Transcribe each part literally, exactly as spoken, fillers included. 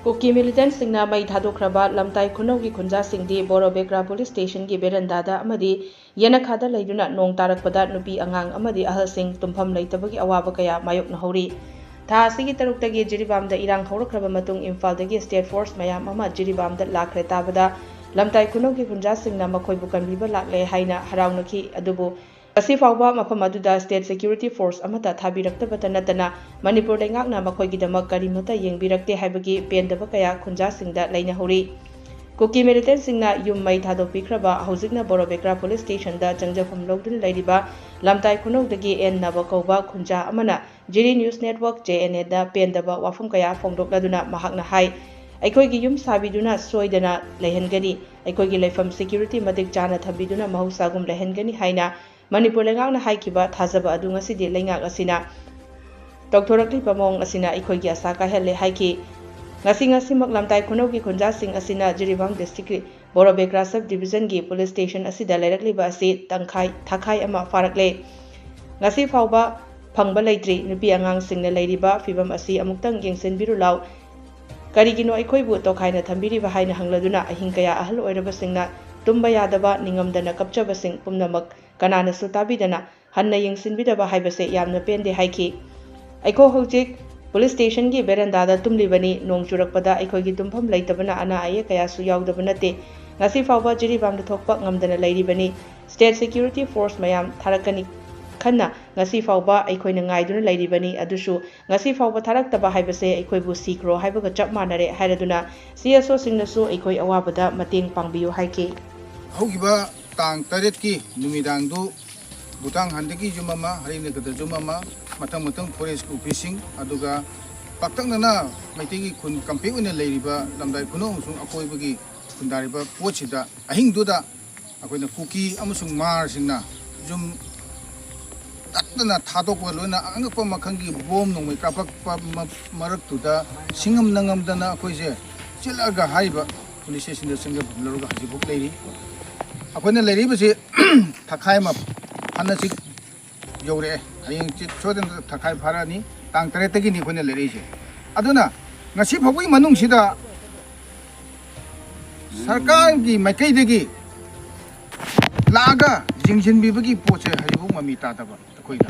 ꯀꯨꯀꯤ ꯃꯤꯂꯤꯇꯦꯟꯠꯁꯤꯡꯅ ꯃꯩ ꯊꯥꯗꯣꯛꯈ꯭ꯔꯕ ꯂꯝꯇꯥꯏ ꯈꯨꯅꯧꯒꯤ ꯈꯨꯟꯖꯥꯁꯤꯡꯗꯤ ꯕꯣꯔꯣꯕꯦꯒ꯭ꯔꯥ ꯄꯨꯂꯤꯁ ꯁ꯭ꯇꯦꯁꯟꯒꯤ ꯕꯦꯔꯟꯗꯥꯗ ꯑꯃꯗꯤ ꯌꯦꯅꯈꯥꯗ ꯂꯩꯗꯨꯅ ꯅꯣꯡ ꯇꯥꯔꯛꯄꯗ ꯅꯨꯄꯤ ꯑꯉꯥꯡ ꯑꯃꯗꯤ ꯑꯍꯜꯁꯤꯡ ꯇꯨꯝꯐꯝ ꯂꯩꯇꯕꯒꯤ ꯑꯋꯥꯕ ꯀꯌꯥ ꯃꯥꯌꯣꯛꯅꯍꯧꯔꯤ꯫ ꯊꯥ ꯑꯁꯤꯒꯤ ꯇꯔꯨꯛꯇꯒꯤ ꯖꯤꯔꯤꯕꯥꯝꯗ ꯏꯔꯥꯡ ꯍꯧꯔꯛꯈ꯭ꯔꯕ ꯃꯇꯨꯡ ꯏꯝꯐꯥꯜꯗꯒꯤ ꯁ꯭ꯇꯦꯠ ꯐꯣꯔꯁ ꯃꯌꯥꯝ ꯑꯃ ꯖꯤꯔꯤꯕꯥꯝꯗ ꯂꯥꯛꯈ꯭ꯔꯦ ꯇꯥꯕꯗ ꯂꯝꯇꯥꯏ ꯈꯨꯅꯧꯒꯤ ꯈꯨꯟꯖꯥꯁꯤꯡꯅ ꯃꯈꯣꯏꯕꯨ ꯀꯟꯕꯤꯕ ꯂꯥꯛꯂꯦ ꯍꯥꯏꯅ ꯍꯔꯥꯎꯅꯈꯤ꯫ ꯑꯗꯨꯕꯨ ꯉꯁꯤ ꯐꯥꯎꯕ ꯃꯐꯝ ꯑꯗꯨꯗ ꯁ꯭ꯇꯦꯠ ꯁꯦꯀ꯭ꯌꯨꯔꯤꯇꯤ ꯐꯣꯔꯁ ꯑꯃꯠꯇ ꯊꯥꯕꯤꯔꯛꯇꯕꯇ ꯅꯠꯇꯅ ꯃꯅꯤꯄꯨꯔ ꯂꯩꯉꯥꯛꯅ ꯃꯈꯣꯏꯒꯤꯗꯃꯛ ꯀꯔꯤꯃꯠꯇ ꯌꯦꯡꯕꯤꯔꯛꯇꯦ ꯍꯥꯏꯕꯒꯤ ꯄꯦꯟꯗꯕ ꯀꯌꯥ ꯈꯨꯟꯖꯥꯁꯤꯡꯗ ꯂꯩꯅꯍꯧꯔꯤ꯫ ꯀꯨꯀꯤ ꯃꯤꯂꯤꯇꯦꯟꯠꯁꯤꯡꯅ ꯌꯨꯝ ꯃꯩ ꯊꯥꯗꯣꯛꯄꯤꯈ꯭ꯔꯕ ꯍꯧꯖꯤꯛꯅ ꯕꯣꯔꯣꯕꯦꯀ꯭ꯔꯥ ꯄꯨꯂꯤꯁ ꯁ꯭ꯇꯦꯁꯟꯗ ꯆꯪꯖꯐꯝ ꯂꯧꯗꯨꯅ ꯂꯩꯔꯤꯕ ꯂꯝꯇꯥꯏ ꯈꯨꯅꯧꯗꯒꯤ ꯑꯦꯟ ꯅꯕ ꯀꯧꯕ ꯈꯨꯟꯖꯥ ꯑꯃꯅ ꯖꯤꯔꯤ ꯅ꯭ꯌꯨꯁ ꯅꯦꯠꯋꯔꯛ, ꯖꯦ ꯑꯦꯟ ꯑꯦꯗ ꯄꯦꯟꯗꯕ ꯋꯥꯐꯝ ꯀꯌꯥ ꯐꯣꯡꯗꯣꯛꯂꯗꯨꯅ ꯃꯍꯥꯛꯅ ꯍꯥꯏ, ꯑꯩꯈꯣꯏꯒꯤ ꯌꯨꯝ ꯁꯥꯕꯤꯗꯨꯅ ꯁꯣꯏꯗꯅ ꯂꯩꯍꯟꯒꯅꯤ, ꯑꯩꯈꯣꯏꯒꯤ ꯂꯩꯐꯝ ꯁꯦꯀ꯭ꯌꯨꯔꯤꯇꯤ ꯃꯇꯤꯛ ꯆꯥꯅ ꯊꯝꯕꯤꯗꯨꯅ ꯃꯍꯧꯁꯥꯒꯨꯝ ꯂꯩꯍꯟꯒꯅꯤ ꯍꯥꯏꯅ ꯃꯅꯤꯄꯨꯔ ꯂꯩꯉꯥꯛꯅ ꯍꯥꯏꯈꯤꯕ ꯊꯥꯖꯕ ꯑꯗꯨ ꯉꯁꯤꯗꯤ ꯂꯩꯉꯥꯛ ꯑꯁꯤꯅ ꯇꯧꯊꯣꯔꯛꯂꯤꯕ ꯃꯑꯣꯡ ꯑꯁꯤꯅ ꯑꯩꯈꯣꯏꯒꯤ ꯑꯁꯥ ꯀꯥꯏꯍꯜꯂꯦ ꯍꯥꯏꯈꯤ꯫ ꯉꯁꯤ ꯉꯁꯤꯃꯛ ꯂꯝꯇꯥꯏ ꯈꯨꯅꯧꯒꯤ ꯈꯨꯟꯖꯥꯁꯤꯡ ꯑꯁꯤꯅ ꯖꯤꯔꯤꯕꯥꯝ ꯗꯤꯁꯇ꯭ꯔꯤꯛꯀꯤ ꯕꯣꯔꯣꯕꯦꯒ꯭ꯔꯥ ꯁꯕ ꯗꯤꯕꯤꯖꯟꯒꯤ ꯄꯨꯂꯤꯁ ꯁ꯭ꯇꯦꯁꯟ ꯑꯁꯤꯗ ꯂꯩꯔꯛꯂꯤꯕ ꯑꯁꯤ ꯇꯪꯈꯥꯏ ꯊꯥꯈꯥꯏ ꯑꯃ ꯐꯥꯔꯛꯂꯦ꯫ ꯉꯁꯤ ꯐꯥꯎꯕ ꯐꯪꯕ ꯂꯩꯇ꯭ꯔꯤ꯫ ꯅꯨꯄꯤ ꯑꯉꯥꯡꯁꯤꯡꯅ ꯂꯩꯔꯤꯕ ꯐꯤꯚꯝ ꯑꯁꯤ ꯑꯃꯨꯛꯇꯪ ꯌꯦꯡꯁꯤꯟꯕꯤꯔꯨ ꯂꯥꯎ꯫ ꯀꯔꯤꯒꯤꯅꯣ ꯑꯩꯈꯣꯏꯕꯨ ꯇꯣꯈꯥꯏꯅ ꯊꯝꯕꯤꯔꯤꯕ ꯍꯥꯏꯅ ꯍꯪꯂꯗꯨꯅ ꯑꯍꯤꯡ ꯀꯌꯥ ꯑꯍꯜ ꯑꯣꯏꯔꯕꯁꯤꯡꯅ ꯇꯨꯝꯕ ꯌꯥꯗꯕ ꯅꯤꯡꯉꯝꯗꯅ ꯀꯞꯆꯕꯁꯤꯡ ꯄꯨꯝꯅꯃꯛ ꯀꯅꯥꯅꯁꯨ ꯇꯥꯕꯤꯗꯅ ꯍꯟꯅ ꯌꯦꯡꯁꯤꯟꯕꯤꯗꯕ ꯍꯥꯏꯕꯁꯦ ꯌꯥꯝꯅ ꯄꯦꯟꯗꯦ ꯍꯥꯏꯈꯤ꯫ ꯑꯩꯈꯣꯏ ꯍꯧꯖꯤꯛ ꯄꯨꯂꯤꯁ ꯁ꯭ꯇꯦꯁꯟꯒꯤ ꯕꯦꯔꯟꯗꯥꯗ ꯇꯨꯝꯂꯤꯕꯅꯤ꯫ ꯅꯣꯡ ꯆꯨꯔꯛꯄꯗ ꯑꯩꯈꯣꯏꯒꯤ ꯇꯨꯝꯐꯝ ꯂꯩꯇꯕꯅ ꯑꯅꯥ ꯑꯌꯦꯛ ꯀꯌꯥꯁꯨ ꯌꯥꯎꯗꯕ ꯅꯠꯇꯦ꯫ ꯉꯁꯤ ꯐꯥꯎꯕ ꯖꯤꯔꯤꯕꯥꯝꯗ ꯊꯣꯛꯄ ꯉꯝꯗꯅ ꯂꯩꯔꯤꯕꯅꯤ꯫ ꯁ꯭ꯇꯦꯠ ꯁꯦꯀ꯭ꯌꯨꯔꯤꯇꯤ ꯐꯣꯔꯁ ꯃꯌꯥꯝ ꯊꯥꯔꯛꯀꯅꯤ ꯈꯟꯅ ꯉꯁꯤ ꯐꯥꯎꯕ ꯑꯩꯈꯣꯏꯅ ꯉꯥꯏꯗꯨꯅ ꯂꯩꯔꯤꯕꯅꯤ꯫ ꯑꯗꯨꯁꯨ ꯉꯁꯤ ꯐꯥꯎꯕ ꯊꯥꯔꯛꯇꯕ ꯍꯥꯏꯕꯁꯦ ꯑꯩꯈꯣꯏꯕꯨ ꯁꯤꯈ꯭ꯔꯣ ꯍꯥꯏꯕꯒ ꯆꯞ ꯃꯥꯟꯅꯔꯦ ꯍꯥꯏꯔꯗꯨꯅ ꯁꯤ ꯑꯦꯁ ꯑꯣꯁꯤꯡꯅꯁꯨ ꯑꯩꯈꯣꯏ ꯑꯋꯥꯕꯗ ꯃꯇꯦꯡ ꯄꯥꯡꯕꯤꯌꯨ ꯍꯥꯏꯈꯤ꯫ ꯍꯧꯈꯤꯕ ꯇꯥꯡ ꯇꯔꯦꯠꯀꯤ ꯅꯨꯃꯤꯗꯥꯡꯗꯨ ꯚꯨꯇꯥꯟ ꯍꯟꯗꯛꯀꯤ ꯌꯨꯝ ꯑꯃ, ꯍꯔꯤꯅꯒꯔꯗ ꯌꯨꯝ ꯑꯃ, ꯃꯊꯪ ꯃꯊꯪ ꯐꯣꯔꯦꯁꯀꯤ ꯑꯣꯐꯤꯁꯁꯤꯡ, ꯑꯗꯨꯒ ꯄꯥꯛꯇꯛꯅꯅ ꯃꯩꯇꯩꯒꯤ ꯈꯨꯟ ꯀꯝꯄꯦꯛ ꯑꯣꯏꯅ ꯂꯩꯔꯤꯕ ꯂꯝꯗꯥꯏ ꯈꯨꯅꯧ ꯑꯃꯁꯨꯡ ꯑꯀꯣꯏꯕꯒꯤ ꯈꯨꯟꯗꯥꯔꯤꯕ ꯄꯣꯠꯁꯤꯗ ꯑꯍꯤꯡꯗꯨꯗ ꯑꯩꯈꯣꯏꯅ ꯀꯨꯀꯤ ꯑꯃꯁꯨꯡ ꯃꯥꯔꯁꯤꯡꯅ ꯌꯨꯝ ꯇꯠꯇꯅ ꯊꯥꯗꯣꯛꯄ, ꯂꯣꯏꯅ ꯑꯉꯛꯄ ꯃꯈꯜꯒꯤ ꯕꯣꯝ ꯅꯣꯡꯃꯩ ꯀꯥꯞꯄꯛꯄ ꯃ-, ꯃꯔꯛꯇꯨꯗ ꯁꯤꯡꯉꯝ ꯅꯪꯉꯝꯗꯅ ꯑꯩꯈꯣꯏꯁꯦ ꯆꯦꯜꯂꯛꯑꯒ ꯍꯥꯏꯔꯤꯕ ꯄꯨꯂꯤꯁ ꯁ꯭ꯇꯦꯁꯟꯗ ꯆꯪꯖꯐꯝ ꯂꯧꯔꯒ ꯍꯧꯖꯤꯛꯐꯥꯎ ꯂꯩꯔꯤ꯫ ꯑꯩꯈꯣꯏꯅ ꯂꯩꯔꯤꯕꯁꯤ ꯊꯥꯈꯥꯏ ꯑꯃ ꯐꯥꯅꯁꯤ ꯌꯧꯔꯛꯑꯦ꯫ ꯍꯌꯦꯡ ꯆꯤꯠ ꯁꯣꯏꯗꯅ ꯊꯥꯈꯥꯏ ꯐꯥꯔꯛꯑꯅꯤ꯫ ꯇꯥꯡ ꯇꯔꯦꯠꯇꯒꯤꯅꯤ ꯑꯩꯈꯣꯏꯅ ꯂꯩꯔꯛꯏꯁꯦ꯫ ꯑꯗꯨꯅ ꯉꯁꯤ ꯐꯥꯎꯕꯒꯤ ꯃꯅꯨꯡꯁꯤꯗ ꯁꯔꯀꯥꯔꯒꯤ ꯃꯥꯏꯀꯩꯗꯒꯤ ꯂꯥꯛꯑꯒ ꯌꯦꯡꯁꯤꯟꯕꯤꯕꯒꯤ ꯄꯣꯠꯁꯦ ꯍꯧꯖꯤꯛꯐꯥꯎ ꯃꯃꯤ ꯇꯥꯗꯕ ꯑꯩꯈꯣꯏꯗ꯫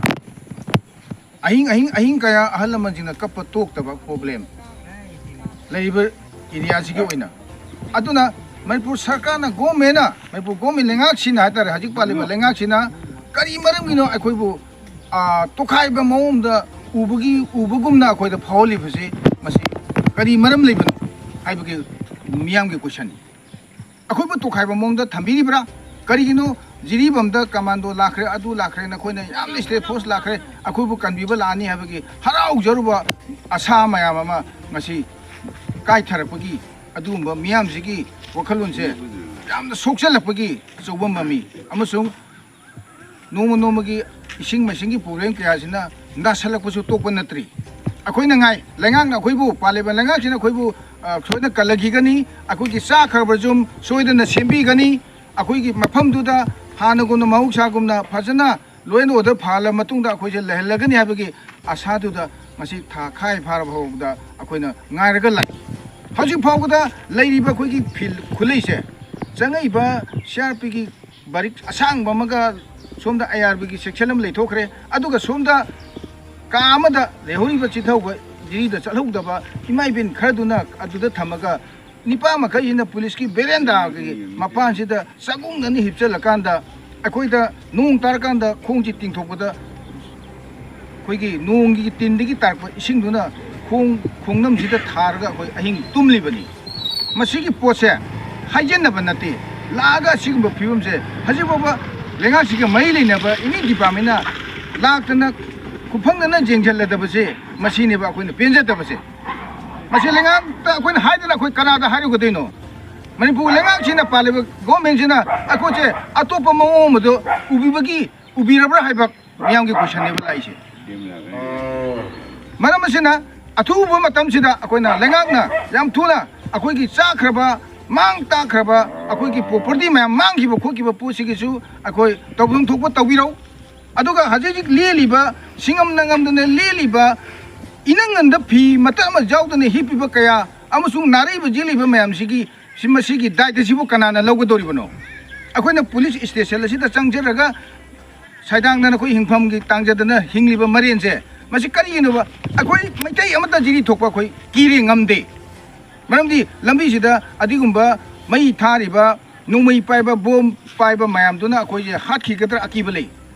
ꯑꯍꯤꯡ ꯑꯍꯤꯡ ꯑꯍꯤꯡ ꯀꯌꯥ ꯑꯍꯜ ꯂꯃꯟꯁꯤꯡꯅ ꯀꯞꯄ ꯇꯣꯛꯇꯕ ꯄ꯭ꯔꯣꯕ꯭ꯂꯦꯝ ꯂꯩꯔꯤꯕ ꯑꯦꯔꯤꯌꯥꯁꯤꯒꯤ ꯑꯣꯏꯅ꯫ ꯑꯗꯨꯅ ꯃꯅꯤꯄꯨꯔ ꯁꯔꯀꯥꯔꯅ, ꯒꯣꯔꯃꯦꯟꯅ, ꯃꯅꯤꯄꯨꯔ ꯒꯣꯔꯃꯦꯟ ꯂꯩꯉꯥꯛꯁꯤꯅ ꯍꯥꯏꯇꯥꯔꯦ, ꯍꯧꯖꯤꯛ ꯄꯥꯜꯂꯤꯕ ꯂꯩꯉꯥꯛꯁꯤꯅ ꯀꯔꯤ ꯃꯔꯝꯒꯤꯅꯣ ꯑꯩꯈꯣꯏꯕꯨ, ꯑ, ꯇꯣꯈꯥꯏꯕ ꯃꯑꯣꯡꯗ ꯎꯕꯒꯤ, ꯎꯕꯒꯨꯝꯅ ꯑꯩꯈꯣꯏꯗ ꯐꯥꯎꯍꯜꯂꯤꯕꯁꯤ, ꯃꯁꯤ ꯀꯔꯤ ꯃꯔꯝ ꯂꯩꯕꯅꯣ ꯍꯥꯏꯕꯒꯤ ꯃꯤꯌꯥꯝꯒꯤ ꯀꯣꯏꯁꯟꯅꯤ꯫ ꯑꯩꯈꯣꯏꯕꯨ ꯇꯣꯈꯥꯏꯕ ꯃꯑꯣꯡꯗ ꯊꯝꯕꯤꯔꯤꯕ꯭ꯔꯥ? ꯀꯔꯤꯒꯤꯅꯣ ꯖꯤꯔꯤꯕꯥꯝꯗ ꯀꯃꯥꯟꯗꯣ ꯂꯥꯛꯈ꯭ꯔꯦ, ꯑꯗꯨ ꯂꯥꯛꯈ꯭ꯔꯦ, ꯅꯈꯣꯏꯅ ꯌꯥꯝꯅ ꯁ꯭ꯇꯦꯠ ꯐꯣꯔꯁ ꯂꯥꯛꯈ꯭ꯔꯦ, ꯑꯩꯈꯣꯏꯕꯨ ꯀꯟꯕꯤꯕ ꯂꯥꯛꯑꯅꯤ ꯍꯥꯏꯕꯒꯤ ꯍꯔꯥꯎꯖꯔꯨꯕ ꯑꯁꯥ ꯃꯌꯥꯝ ꯑꯃ ꯉꯁꯤ ꯀꯥꯏꯊꯔꯛꯄꯒꯤ, ꯑꯗꯨꯒꯨꯝꯕ ꯃꯤꯌꯥꯝꯁꯤꯒꯤ ꯋꯥꯈꯜꯂꯣꯟꯁꯦ ꯌꯥꯝꯅ ꯁꯣꯛꯆꯜꯂꯛꯄꯒꯤ ꯑꯆꯧꯕ ꯃꯃꯤ ꯑꯃꯁꯨꯡ ꯅꯣꯡꯃ ꯅꯣꯡꯃꯒꯤ ꯏꯁꯤꯡ ꯃꯥꯏꯁꯤꯡꯒꯤ ꯄ꯭ꯔꯣꯕ꯭ꯂꯦꯝ ꯀꯌꯥꯁꯤꯅ ꯅꯥꯁꯜꯂꯛꯄꯁꯨ ꯇꯣꯛꯄ ꯅꯠꯇ꯭ꯔꯤ꯫ ꯑꯩꯈꯣꯏꯅ ꯉꯥꯏ, ꯂꯩꯉꯥꯛꯅ ꯑꯩꯈꯣꯏꯕꯨ, ꯄꯥꯜꯂꯤꯕ ꯂꯩꯉꯥꯛꯁꯤꯅ ꯑꯩꯈꯣꯏꯕꯨ, ꯑ, ꯁꯣꯏꯗꯅ ꯀꯜꯂꯈꯤꯒꯅꯤ, ꯑꯩꯈꯣꯏꯒꯤ ꯆꯥꯈ꯭ꯔꯕ ꯌꯨꯝ ꯁꯣꯏꯗꯅ ꯁꯦꯝꯕꯤꯒꯅꯤ, ꯑꯩꯈꯣꯏꯒꯤ ꯃꯐꯝꯗꯨꯗ ꯍꯥꯟꯅꯒꯨꯝꯅ, ꯃꯍꯧꯁꯥꯒꯨꯝꯅ ꯐꯖꯅ law and order ꯐꯍꯜꯂ ꯃꯇꯨꯡꯗ ꯑꯩꯈꯣꯏꯁꯦ ꯂꯩꯍꯜꯂꯒꯅꯤ ꯍꯥꯏꯕꯒꯤ ꯑꯁꯥꯗꯨꯗ ꯉꯁꯤ ꯊꯥ ꯈꯥꯏ ꯐꯥꯔꯕ ꯐꯥꯎꯕꯗ ꯑꯩꯈꯣꯏꯅ ꯉꯥꯏꯔꯒ ꯂꯥꯛꯏ꯫ ꯍꯧꯖꯤꯛ ꯐꯥꯎꯕꯗ ꯂꯩꯔꯤꯕ ꯑꯩꯈꯣꯏꯒꯤ ꯐꯤꯜ ꯈꯨꯂꯩꯁꯦ, ꯆꯪꯉꯛꯏꯕ ꯁꯤ ꯑꯥꯔ ꯄꯤꯒꯤ ꯕꯥꯔꯤꯛ ꯑꯁꯥꯡꯕ ꯑꯃꯒ, ꯁꯣꯝꯗ ꯑꯥꯏ ꯑꯥꯔ ꯕꯤꯒꯤ ꯁꯦꯛꯁꯟ ꯑꯃ ꯂꯩꯊꯣꯛꯈ꯭ꯔꯦ, ꯑꯗꯨꯒ ꯁꯣꯝꯗ ꯀꯥ ꯑꯃꯗ ꯂꯩꯍꯧꯔꯤꯕ ꯆꯤꯊꯧꯕ, ꯖꯤꯔꯤꯗ ꯆꯠꯍꯧꯗꯕ ꯏꯃꯥ ꯏꯕꯦꯟ ꯈꯔꯗꯨꯅ ꯑꯗꯨꯗ ꯊꯝꯃꯒ, ꯅꯤꯄꯥ ꯃꯈꯩꯁꯤꯅ ꯄꯨꯂꯤꯁꯀꯤ ꯕꯦꯔꯦꯟꯗꯥꯒꯤ ꯃꯄꯥꯟꯁꯤꯗ ꯆꯥꯛꯈꯨꯝꯗꯅ ꯍꯤꯞꯆꯜꯂꯀꯥꯟꯗ, ꯑꯩꯈꯣꯏꯗ ꯅꯣꯡ ꯇꯥꯔꯀꯥꯟꯗ ꯈꯣꯡꯁꯤ ꯇꯤꯡꯊꯣꯛꯄꯗ ꯑꯩꯈꯣꯏꯒꯤ ꯅꯣꯡꯒꯤ ꯇꯤꯟꯗꯒꯤ ꯇꯥꯔꯛꯄ ꯏꯁꯤꯡꯗꯨꯅ ꯈꯣꯡ, ꯈꯣꯡꯅꯝꯁꯤꯗ ꯊꯥꯔꯒ ꯑꯩꯈꯣꯏ ꯑꯍꯤꯡ ꯇꯨꯝꯂꯤꯕꯅꯤ꯫ ꯃꯁꯤꯒꯤ ꯄꯣꯠꯁꯦ ꯍꯥꯏꯖꯤꯟꯅꯕ ꯅꯠꯇꯦ, ꯂꯥꯛꯑꯒ ꯑꯁꯤꯒꯨꯝꯕ ꯐꯤꯕꯝꯁꯦ ꯍꯧꯖꯤꯛ ꯐꯥꯎꯕ ꯂꯩꯉꯥꯛꯁꯤꯒ ꯃꯔꯤ ꯂꯩꯅꯕ ꯑꯦꯅꯤ ꯗꯤꯄꯥꯔꯠꯃꯦꯟꯅ ꯂꯥꯛꯇꯅ ꯈꯨꯐꯪꯗꯅ ꯌꯦꯡꯁꯤꯜꯂꯗꯕꯁꯦ, ꯃꯁꯤꯅꯦꯕ ꯑꯩꯈꯣꯏꯅ ꯄꯦꯟꯖꯗꯕꯁꯦ꯫ ꯃꯁꯤ ꯂꯩꯉꯥꯛꯇ ꯑꯩꯈꯣꯏꯅ ꯍꯥꯏꯗꯅ ꯑꯩꯈꯣꯏ ꯀꯅꯥꯗ ꯍꯥꯏꯔꯨꯒꯗꯣꯏꯅꯣ? ꯃꯅꯤꯄꯨꯔ ꯂꯩꯉꯥꯛꯁꯤꯅ, ꯄꯥꯜꯂꯤꯕ ꯒꯣꯔꯃꯦꯟꯁꯤꯅ ꯑꯩꯈꯣꯏꯁꯦ ꯑꯇꯣꯞꯄ ꯃꯑꯣꯡ ꯑꯃꯗ ꯎꯕꯤꯕꯒꯤ, ꯎꯕꯤꯔꯕ꯭ꯔꯥ ꯍꯥꯏꯕ ꯃꯤꯌꯥꯝꯒꯤ ꯀꯣꯏꯁꯟꯅꯦꯕ ꯂꯥꯛꯏꯁꯦ꯫ ꯃꯔꯝ ꯑꯁꯤꯅ, ꯑꯊꯨꯕ ꯃꯇꯝꯁꯤꯗ ꯑꯩꯈꯣꯏꯅ ꯂꯩꯉꯥꯛꯅ ꯌꯥꯝ ꯊꯨꯅ ꯑꯩꯈꯣꯏꯒꯤ ꯆꯥꯈ꯭ꯔꯕ, ꯃꯥꯡ ꯇꯥꯛꯈ꯭ꯔꯕ ꯑꯩꯈꯣꯏꯒꯤ ꯄ꯭ꯔꯣꯄꯔꯇꯤ ꯃꯌꯥꯝ, ꯃꯥꯡꯈꯤꯕ ꯈꯣꯠꯈꯤꯕ ꯄꯣꯠꯁꯤꯒꯤꯁꯨ ꯑꯩꯈꯣꯏ ꯇꯧꯐꯝ ꯊꯣꯛꯄ ꯇꯧꯕꯤꯔꯧ꯫ ꯑꯗꯨꯒ ꯍꯧꯖꯤꯛ ꯍꯧꯖꯤꯛ ꯂꯦꯜꯂꯤꯕ, ꯁꯤꯡꯉꯝꯅ ꯉꯝꯗꯅ ꯂꯦꯜꯂꯤꯕ ꯏꯅꯪ ꯅꯪꯗ ꯐꯤ ꯃꯇꯠ ꯑꯃ ꯌꯥꯎꯗꯅ ꯍꯤꯞꯄꯤꯕ ꯀꯌꯥ ꯑꯃꯁꯨꯡ ꯅꯥꯔꯛꯏꯕ ꯌꯦꯛꯂꯤꯕ ꯃꯌꯥꯝꯁꯤꯒꯤ, ꯁꯤ, ꯃꯁꯤꯒꯤ ꯗꯥꯏꯇꯁꯤꯕꯨ ꯀꯅꯥꯅ ꯂꯧꯒꯗꯧꯔꯤꯕꯅꯣ? ꯑꯩꯈꯣꯏꯅ ꯄꯨꯂꯤꯁ ꯁ꯭ꯇꯦꯁꯟ ꯑꯁꯤꯗ ꯆꯪꯖꯔꯒ ꯁꯥꯏꯗꯥꯡꯗꯅ ꯑꯩꯈꯣꯏ ꯍꯤꯡꯐꯝꯒꯤ ꯇꯥꯡꯖꯗꯅ ꯍꯤꯡꯂꯤꯕ ꯃꯔꯦꯟꯁꯦ, ꯃꯁꯤ ꯀꯔꯤꯒꯤꯅꯣꯕ? ꯑꯩꯈꯣꯏ ꯃꯩꯇꯩ ꯑꯃꯠꯇ ꯖꯤꯔꯤ ꯊꯣꯛꯄ ꯑꯩꯈꯣꯏ ꯀꯤꯔꯦ, ꯉꯝꯗꯦ꯫ ꯃꯔꯝꯗꯤ ꯂꯝꯕꯤꯁꯤꯗ ꯑꯗꯨꯒꯨꯝꯕ ꯃꯩ ꯊꯥꯔꯤꯕ, ꯅꯣꯡꯃꯩ ꯄꯥꯏꯕ, ꯕꯣꯝ ꯄꯥꯏꯕ ꯃꯌꯥꯝꯗꯨꯅ ꯑꯩꯈꯣꯏꯁꯦ ꯍꯥꯠꯈꯤꯒꯗ꯭ꯔꯥ ꯑꯀꯤꯕ ꯂꯩ꯫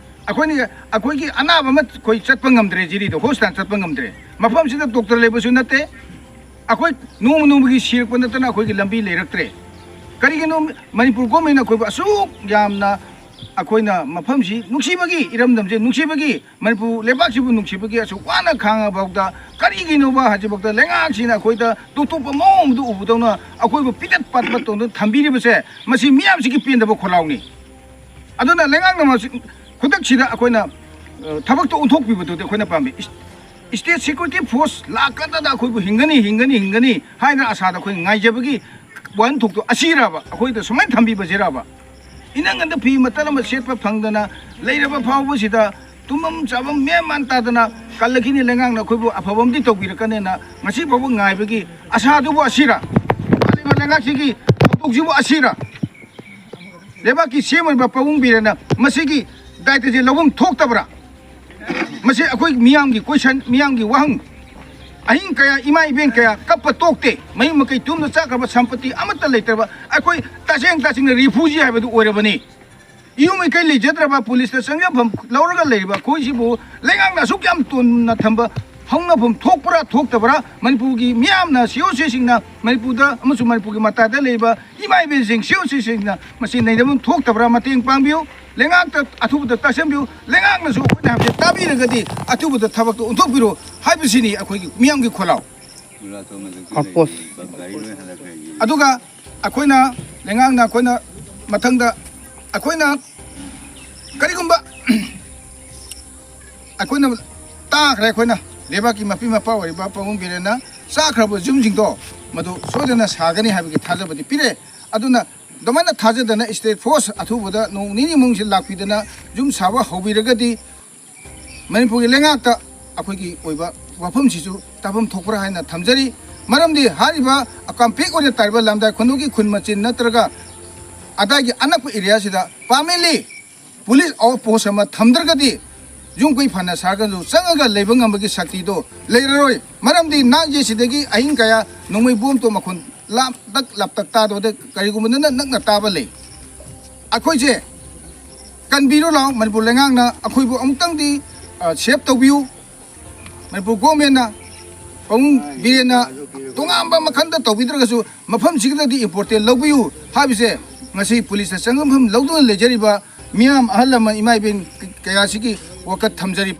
ꯑꯩꯈꯣꯏꯅ, ꯑꯩꯈꯣꯏꯒꯤ ꯑꯅꯥꯕ ꯑꯃ ꯑꯩꯈꯣꯏ ꯆꯠꯄ ꯉꯝꯗ꯭ꯔꯦ, ꯖꯤꯔꯤꯗꯣ ꯍꯣꯁꯄꯤꯇꯥꯜ ꯆꯠꯄ ꯉꯝꯗ꯭ꯔꯦ꯫ ꯃꯐꯝꯁꯤꯗ ꯗꯣꯛꯇꯔ ꯂꯩꯕꯁꯨ ꯅꯠꯇꯦ꯫ ꯑꯩꯈꯣꯏ ꯅꯣꯡꯃ ꯅꯣꯡꯃꯒꯤ ꯁꯤꯔꯛꯄ ꯅꯠꯇꯅ ꯑꯩꯈꯣꯏꯒꯤ ꯂꯝꯕꯤ ꯂꯩꯔꯛꯇ꯭ꯔꯦ꯫ ꯀꯔꯤꯒꯤꯅꯣ ꯃꯅꯤꯄꯨꯔ ꯒꯣꯔꯃꯦꯟꯅ ꯑꯩꯈꯣꯏꯕꯨ ꯑꯁꯨꯛ ꯌꯥꯝꯅ, ꯑꯩꯈꯣꯏꯅ ꯃꯐꯝꯁꯤ ꯅꯨꯡꯁꯤꯕꯒꯤ, ꯏꯔꯝꯗꯝꯁꯦ ꯅꯨꯡꯁꯤꯕꯒꯤ, ꯃꯅꯤꯄꯨꯔ ꯂꯩꯕꯥꯛꯁꯤꯕꯨ ꯅꯨꯡꯁꯤꯕꯒꯤ ꯑꯁꯨꯛ ꯋꯥꯅ ꯈꯥꯡꯉꯐꯥꯎꯗ, ꯀꯔꯤꯒꯤꯅꯣꯕ ꯍꯥꯏꯁꯤꯐꯥꯎꯗ ꯂꯩꯉꯥꯛꯁꯤꯅ ꯑꯩꯈꯣꯏꯗ ꯇꯣꯞ ꯇꯣꯞꯄ ꯃꯑꯣꯡꯗ ꯎꯕꯗꯧꯅ ꯑꯩꯈꯣꯏꯕꯨ ꯄꯤꯇꯠ ꯄꯥꯠꯄ ꯇꯧꯗꯨꯅ ꯊꯝꯕꯤꯔꯤꯕꯁꯦ, ꯃꯁꯤ ꯃꯤꯌꯥꯝꯁꯤꯒꯤ ꯄꯦꯟꯗꯕ ꯈꯣꯜꯂꯥꯎꯅꯤ꯫ ꯑꯗꯨꯅ ꯂꯩꯉꯥꯛꯅ ꯃꯁꯤ ꯈꯨꯗꯛꯁꯤꯗ ꯑꯩꯈꯣꯏꯅ, ꯑ, ꯊꯕꯛꯇꯣ ꯑꯣꯟꯊꯣꯛꯄꯤꯕꯗꯨꯗꯤ ꯑꯩꯈꯣꯏꯅ ꯄꯥꯝꯃꯤ꯫ ꯏꯁ-, ꯁ꯭ꯇꯦꯠ ꯁꯦꯀ꯭ꯌꯨꯔꯤꯇꯤ ꯐꯣꯔꯁ ꯂꯥꯛꯀꯗꯗ ꯑꯩꯈꯣꯏꯕꯨ ꯍꯤꯡꯒꯅꯤ, ꯍꯤꯡꯒꯅꯤ, ꯍꯤꯡꯒꯅꯤ ꯍꯥꯏꯅ ꯑꯁꯥꯗ ꯑꯩꯈꯣꯏ ꯉꯥꯏꯖꯕꯒꯤ ꯋꯥꯍꯟꯊꯣꯛꯇꯣ ꯑꯁꯤꯔꯕ? ꯑꯩꯈꯣꯏꯗ ꯁꯨꯃꯥꯏꯅ ꯊꯝꯕꯤꯕꯁꯤꯔꯕ? ꯏꯅꯪ ꯅꯪꯗ ꯐꯤ ꯃꯇꯠ ꯑꯃ ꯁꯦꯠꯄ ꯐꯪꯗꯅ ꯂꯩꯔꯕ ꯐꯥꯎꯕꯁꯤꯗ ꯇꯨꯝꯐꯝ ꯆꯥꯐꯝ ꯃꯦꯟ ꯃꯥꯟ ꯇꯥꯗꯅ ꯀꯜꯂꯛꯈꯤꯅꯤ꯫ ꯂꯩꯉꯥꯛꯅ ꯑꯩꯈꯣꯏꯕꯨ ꯑꯐꯕ ꯑꯃꯗꯤ ꯇꯧꯕꯤꯔꯛꯀꯅꯦꯅ ꯉꯁꯤ ꯐꯥꯎꯕ ꯉꯥꯏꯕꯒꯤ ꯑꯁꯥꯗꯨꯕꯨ ꯑꯁꯤꯔ? ꯄꯥꯜꯂꯤꯕ ꯂꯩꯉꯥꯛꯁꯤꯒꯤ ꯊꯧꯗꯣꯛꯁꯤꯕꯨ ꯑꯁꯤꯔ? ꯂꯩꯕꯥꯛꯀꯤ ꯁꯦꯝꯃꯤꯕ ꯄꯥꯕꯨꯡ ꯕꯤꯔꯦꯟꯅ ꯃꯁꯤꯒꯤ ꯗꯥꯏꯇꯁꯦ ꯂꯧꯐꯝ ꯊꯣꯛꯇꯕ꯭ꯔꯥ? ꯃꯁꯤ ꯑꯩꯈꯣꯏ ꯃꯤꯌꯥꯝꯒꯤ ꯀꯣꯏꯁꯟ, ꯃꯤꯌꯥꯝꯒꯤ ꯋꯥꯍꯪ꯫ ꯑꯍꯤꯡ ꯀꯌꯥ ꯏꯃꯥ ꯏꯕꯦꯟ ꯀꯌꯥ ꯀꯞꯄ ꯇꯣꯛꯇꯦ꯫ ꯃꯌꯨꯝ ꯃꯀꯩ ꯇꯨꯝꯅ ꯆꯥꯈ꯭ꯔꯕ ꯁꯝꯄꯇꯤ ꯑꯃꯠꯇ ꯂꯩꯇ꯭ꯔꯕ ꯑꯩꯈꯣꯏ ꯇꯁꯦꯡ ꯇꯁꯦꯡꯅ ꯔꯤꯐ꯭ꯌꯨꯖꯤ ꯍꯥꯏꯕꯗꯨ ꯑꯣꯏꯔꯕꯅꯤ꯫ ꯏꯌꯨꯝ ꯏꯀꯩ ꯂꯩꯖꯗ꯭ꯔꯕ, ꯄꯨꯂꯤꯁꯇ ꯆꯪꯖꯐꯝ ꯂꯧꯔꯒ ꯂꯩꯔꯤꯕ ꯑꯩꯈꯣꯏꯁꯤꯕꯨ ꯂꯩꯉꯥꯛꯅ ꯑꯁꯨꯛ ꯌꯥꯝ ꯇꯣꯟꯅ ꯊꯝꯕ ꯍꯧꯅꯐꯝ ꯊꯣꯛꯄ꯭ꯔꯥ ꯊꯣꯛꯇꯕ꯭ꯔꯥ? ꯃꯅꯤꯄꯨꯔꯒꯤ ꯃꯤꯌꯥꯝꯅ, ꯁꯤ ꯑꯣ ꯁꯤꯁꯤꯡꯅ ꯃꯅꯤꯄꯨꯔꯗ ꯑꯃꯁꯨꯡ ꯃꯅꯤꯄꯨꯔꯒꯤ ꯃꯇꯥꯏꯗ ꯂꯩꯔꯤꯕ ꯏꯃꯥ ꯏꯕꯦꯟꯁꯤꯡ, ꯁꯤ ꯑꯣ ꯁꯤꯁꯤꯡꯅ ꯃꯁꯤ ꯅꯩꯅꯐꯝ ꯊꯣꯛꯇꯕ꯭ꯔꯥ? ꯃꯇꯦꯡ ꯄꯥꯡꯕꯤꯌꯨ꯫ ꯂꯩꯉꯥꯛꯇ ꯑꯊꯨꯕꯗ ꯇꯥꯁꯤꯟꯕꯤꯌꯨ꯫ ꯂꯩꯉꯥꯛꯅꯁꯨ ꯑꯩꯈꯣꯏꯅ ꯍꯥꯏꯕꯁꯦ ꯇꯥꯕꯤꯔꯒꯗꯤ ꯑꯊꯨꯕꯗ ꯊꯕꯛꯇꯣ ꯑꯣꯟꯊꯣꯛꯄꯤꯔꯣ ꯍꯥꯏꯕꯁꯤꯅꯤ ꯑꯩꯈꯣꯏꯒꯤ ꯃꯤꯌꯥꯝꯒꯤ ꯈꯣꯜꯂꯥꯎ꯫ ꯑꯗꯨꯒ ꯑꯩꯈꯣꯏꯅ, ꯂꯩꯉꯥꯛꯅ ꯑꯩꯈꯣꯏꯅ ꯃꯊꯪꯗ ꯑꯩꯈꯣꯏꯅ ꯀꯔꯤꯒꯨꯝꯕ ꯑꯩꯈꯣꯏꯅ ꯇꯥꯈ꯭ꯔꯦ, ꯑꯩꯈꯣꯏꯅ ꯂꯩꯕꯥꯛꯀꯤ ꯃꯄꯤ ꯃꯄꯥ ꯑꯣꯏꯔꯤꯕ ꯄꯥꯕꯨꯡ ꯕꯤꯔꯦꯟꯅ ꯆꯥꯈ꯭ꯔꯕ ꯌꯨꯝꯁꯤꯡꯗꯣ ꯃꯗꯨ ꯁꯣꯏꯗꯅ ꯁꯥꯒꯅꯤ ꯍꯥꯏꯕꯒꯤ ꯊꯥꯖꯕꯗꯤ ꯄꯤꯔꯦ꯫ ꯑꯗꯨꯅ ꯑꯗꯨꯃꯥꯏꯅ ꯊꯥꯖꯗꯅ ꯁ꯭ꯇꯦꯠ ꯐꯣꯔꯁ ꯑꯊꯨꯕꯗ ꯅꯣꯡ ꯅꯤꯅꯤ ꯃꯅꯨꯡꯁꯤꯗ ꯂꯥꯛꯄꯤꯗꯅ ꯌꯨꯝ ꯁꯥꯕ ꯍꯧꯕꯤꯔꯒꯗꯤ ꯃꯅꯤꯄꯨꯔꯒꯤ ꯂꯩꯉꯥꯛꯇ ꯑꯩꯈꯣꯏꯒꯤ ꯑꯣꯏꯕ ꯋꯥꯐꯝꯁꯤꯁꯨ ꯇꯥꯐꯝ ꯊꯣꯛꯄ꯭ꯔꯥ ꯍꯥꯏꯅ ꯊꯝꯖꯔꯤ꯫ ꯃꯔꯝꯗꯤ ꯍꯥꯏꯔꯤꯕ ꯀꯝꯄꯦꯛ ꯑꯣꯏꯅ ꯇꯥꯔꯤꯕ ꯂꯝꯗꯥꯏ ꯈꯨꯟꯗꯣꯛꯀꯤ ꯈꯨꯟ ꯃꯆꯤꯟ ꯅꯠꯇ꯭ꯔꯒ ꯑꯗꯥꯏꯒꯤ ꯑꯅꯛꯄ ꯑꯦꯔꯤꯌꯥꯁꯤꯗ ꯄꯥꯃꯦꯟꯂꯤ ꯄꯨꯂꯤꯁ ꯑꯥꯎꯠ ꯄꯣꯁ ꯑꯃ ꯊꯝꯗ꯭ꯔꯒꯗꯤ ꯌꯨꯝ ꯀꯩ ꯐꯅ ꯁꯥꯔꯒꯁꯨ ꯆꯪꯉꯒ ꯂꯩꯕ ꯉꯝꯕꯒꯤ ꯁꯛꯇꯤꯗꯣ ꯂꯩꯔꯔꯣꯏ꯫ ꯃꯔꯝꯗꯤ ꯅꯥꯛꯁꯦ ꯁꯤꯗꯒꯤ ꯑꯍꯤꯡ ꯀꯌꯥ ꯅꯣꯡꯃꯩ ꯕꯣꯝꯇꯣ ꯃꯈꯣꯟ ꯂꯥꯞꯇꯛ ꯂꯥꯞꯇꯛ ꯇꯥꯗꯕꯗ ꯀꯔꯤꯒꯨꯝꯕꯗꯅ ꯅꯛꯅ ꯇꯥꯕ ꯂꯩ꯫ ꯑꯩꯈꯣꯏꯁꯦ ꯀꯟꯕꯤꯔꯣ ꯂꯥꯎ, ꯃꯅꯤꯄꯨꯔ ꯂꯩꯉꯥꯛꯅ ꯑꯩꯈꯣꯏꯕꯨ ꯑꯃꯨꯛꯇꯪꯗꯤ ꯁꯦꯞ ꯇꯧꯕꯤꯌꯨ꯫ ꯃꯅꯤꯄꯨꯔ ꯒꯣꯔꯃꯦꯟꯅ, ꯄꯥꯕꯨꯡ ꯕꯤꯔꯦꯟꯅ ꯇꯣꯉꯥꯟꯕ ꯃꯈꯜꯗ ꯇꯧꯕꯤꯗ꯭ꯔꯒꯁꯨ ꯃꯐꯝꯁꯤꯗꯗꯤ ꯏꯝꯄꯣꯔꯇꯦꯟ ꯂꯧꯕꯤꯌꯨ ꯍꯥꯏꯕꯁꯦ ꯉꯁꯤ ꯄꯨꯂꯤꯁꯇ ꯆꯪꯐꯝ ꯂꯧꯗꯨꯅ ꯂꯩꯖꯔꯤꯕ ꯃꯤꯌꯥꯝ, ꯑꯍꯜ ꯂꯃꯟ, ꯏꯃꯥ ꯏꯕꯦꯟ ꯀꯌꯥꯁꯤꯒꯤ ꯋꯥꯀꯠ ꯊꯝꯖꯔꯤ꯫